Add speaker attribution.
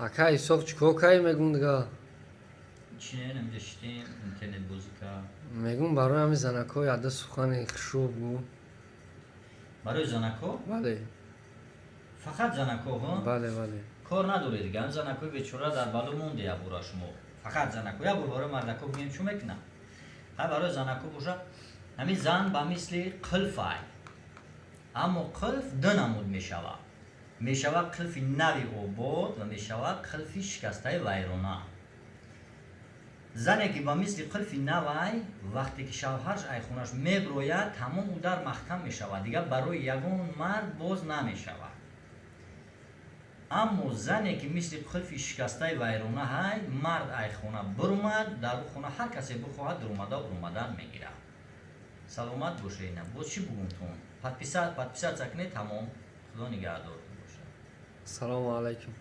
Speaker 1: Ака Исоқ, чӣ кор кардӣ, мегум дига?
Speaker 2: Чи не, намиҷа шитем, интернет бозӣ кард.
Speaker 1: Мегум, барои ҳамин занакҳо яда сухани хушрӯ бигӯ.
Speaker 2: Барои занакҳо?
Speaker 1: Бале.
Speaker 2: Фақат занакҳо, ҳо?
Speaker 1: Бале.
Speaker 2: Кор надоред дига, ҳам занакҳои бечора дар бало монде. Як бора шумо фақат занакҳо, як бор барои мардакҳо бигӯем, чӯ мекунам. Ҳай, барои занакҳо боша, ҳамин зан ба мисли қилфай, аммо қилф ду намуд мешавад: мешавад қилфи нави обод ва мешавад қилфи шикастаи вайрона. Зане ки ба мисли қилфи навай, вақте ки шавҳарш ай хонаш меброяд, тамом, ӯ дар маҳкам мешавад, дигар барои ягон мард боз намешавад. Аммо зане ки мисли қилфи шикастаи вайрона ҳай, мард ай хона бурумад, дар ӯ хона ҳар касе бихоҳад, дурумада бурумадан мегирад. Саломат бошед. Боз чӣ бугумтон? Подписаться кунед, тамом. Худо нигаҳдортон бошад.
Speaker 1: Салому алайкум.